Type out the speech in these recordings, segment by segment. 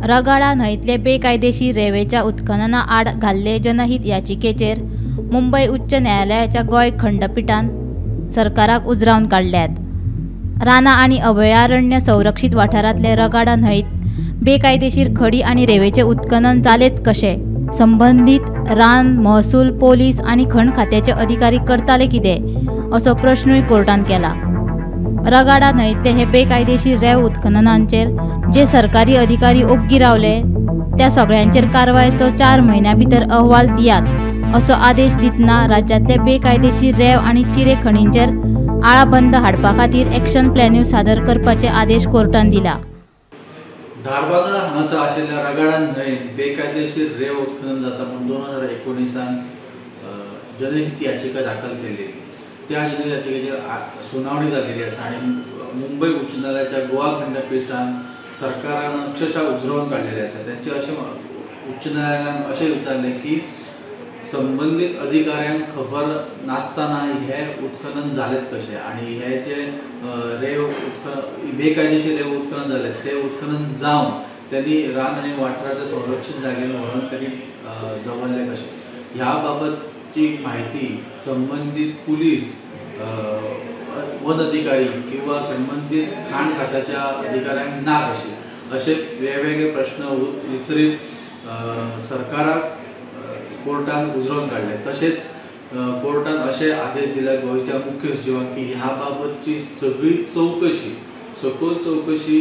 रगाडा न्हंयतले बेकायदेशीर रेंवेच्या उत्खनना आड घाल्ले जनहित याचिकेचेर मुंबय उच्च न्यायालयाच्या गोंय खंडपीठान सरकाराक उजरावन काडल्यात. रानां आनी अभयारण्य संरक्षित वाठारांतले रगाडा न्हंयत बेकायदेशीर खडी आनी रेंवेचें उत्खनन जालेंच कशें? संबंदीत रान, महसूल, पोलीस आनी खण खात्याचे अधिकारी करताले कितें, असो प्रश्नूय कोर्टान केला. रगाडा न्हंयतले हे बेकायदेशीर रेंव उत्खननांचेर जे सरकारी अधिकारी ओग्गी रावले त्या सगळ्यांचेर कारवायचो 4 म्हयन्यां भितर अहवाल दियात असो आदेश दितना राज्यांतले बेकायदेशीर रेंव आनी चिरे खणींचेर आळाबंद हाडपा खातीर एक्शन प्लॅनूय सादर करपाचे आदेश कोर्टान दिला. धारबांदोडा हांगासर आशिल्ल्या रगाडा न्हंयेंत बेकायदेशीर रेंव उत्खनन जाता म्हूण 2019 जनहित याचिका दाखल केल्ली. त्या जनहित याचिकेचेर सुनावणी जाल्लेली आसा आनी मुंबय उच्च न्यायालयाच्या गोवा खंडपीठान सरकारान अक्षरशः उजरोवन काडलेले आसा. तेंचे अशें उच्च न्यायालयान अशें विचारलें की संबंदीत अधिकाऱ्यांक खबर नासतना हें उत्खनन जालेंच कशें आनी हे जे रेंव उत्खनन बेकायदेशीर रेंव उत्खनन जालें तें उत्खनन जावन त्यांनी रान आनी वाठाराच्या संरक्षीत जागेर व्हरून त्यांनी दवरलें कशें. ह्या बाबतची म्हायती संबंदीत पुलीस, वन अधिकारी किंवा संबंदीत खाण खात्याच्या अधिकाऱ्यांक ना कशें, अशे वेगवेगळे प्रश्न विचरीत सरकाराक कोर्टान उजरोवन काडले. तशेंच कोर्टान अशे आदेश दिले गोंयच्या मुख्य सचिवाक की ह्या बाबतची सगळी चवकशी, सखोल चवकशी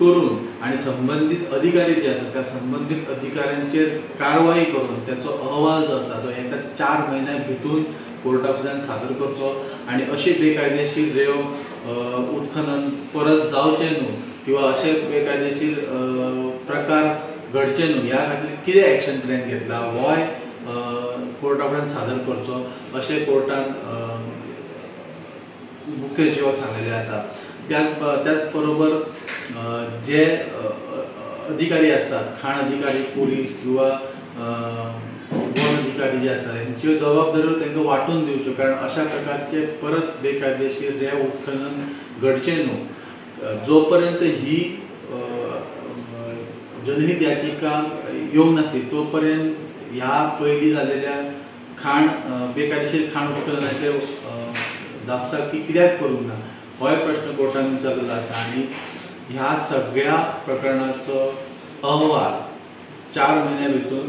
करून आनी संबंदीत अधिकारी जे आसा त्या संबंदीत अधिकाऱ्यांचेर कारवाई करून त्याचो अहवाल जो आसा तो येत्या 4 म्हयन्या भितून कोर्टा फुड्यान सादर करचो आनी अशे बेकायदेशीर रेंव उत्खनन परत जावचें न्हू किंवा अशे बेकायदेशीर प्रकार घडचे न्हू ह्या खातीर कितें एक्शन प्लॅन घेतला होय कोर्टा फुड्यान सादर करचो अशें कोर्टान मुख्य सचिवाक सांगलेलें आसा. त्याच बरोबर जे अधिकारी असतात, खाण अधिकारी, पोलीस किंवा वन अधिकारी जे असतात हेंच्यो जबाबदाऱ्यो तांकां वांटून दिवच्यो, कारण अशा प्रकारचे परत बेकायदेशीर रेंव उत्खनन घडचें न्हू. जोपर्यंत ही जनहित याचिका येवंक नासली तोपर्यंत ह्या पयलीं जाल्लेल्या खाण बेकायदेशीर खाण उत्खननाचेर जापसालकी कित्याक करूंक ना होय प्रश्न कोर्टान विचारलेलो आसा. आनी ह्या सगळ्या प्रकरणाचो अहवाल 4 म्हयन्या भितून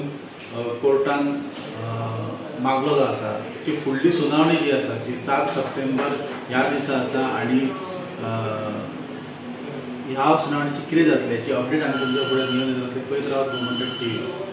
कोर्टान मागलेलो आसा. ती फुडली सुनावणी जी आसा ती 7 सप्टेंबर ह्या दिसा आसा आनी ह्या सुनावणीची कितें जातलें हेची अपडेट आमी तुमच्या फुडें घेवन येतले. पळयत रावात गोमंतक टीव्ही.